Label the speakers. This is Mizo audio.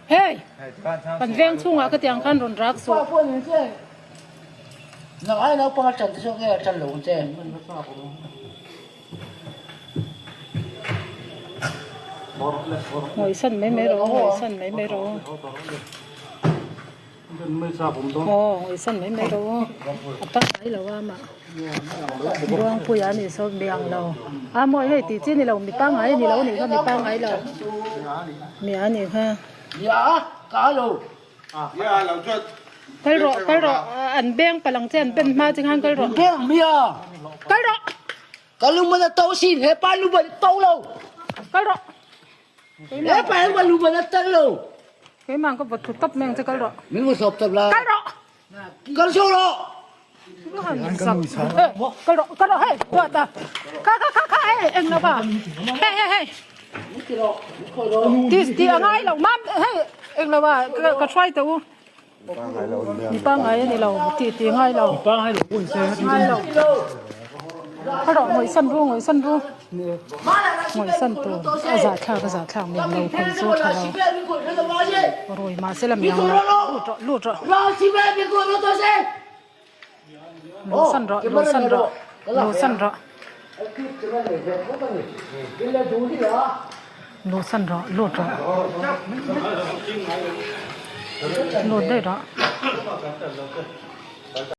Speaker 1: Hei! Kan veng chhungah ka tiang khan rawn rak suh. Ngawisan mai mai rawh u, ngawisan mai mai rawh u. Aw ngawisan mai mai rawh u, a pangngai lo a amah. Buangpuia a nih sawn mi ang lo. A mawi hei tih chi a ni lo, mi pangngai a ni lo a nih kha, mi pangngai lo. Mi a nih kha. Kal rawh, kal rawh, an beng palh ang che, an ben hma che khan kal rawh. Kal rawh.
Speaker 2: Ka lung a to sin he pa lu ban to lo.
Speaker 1: Kal rawh.
Speaker 2: He pa he lu ban a tel lo.
Speaker 1: Keimah ka vawt thu tawp mai ang che kal rawh.
Speaker 2: Min vawt sawp tawp la.
Speaker 1: Kal rawh.
Speaker 2: Kal sawk rawh.
Speaker 1: Kal rawh, kal rawh hei, tuah ta. Kha kha kha kha hei, eng lo ba. Hei hei hei. Ti ti a ngai lo mam hei eng lo ba ka hruai teh u. Mi pangngai a ni lo tih tih ngai lo. Ngai lo. Kal rawh ngawihsan ru ngawihsan ru. Ngawihsan tur a zahthlak a zahthlak miang lo khawi chu tha lo. Rui mahse la miang lo lut rawh lut rawh. Luhsan rawh luhsan rawh luhsan rawh. Luhsan rawh lut rawh. Lut daih rawh.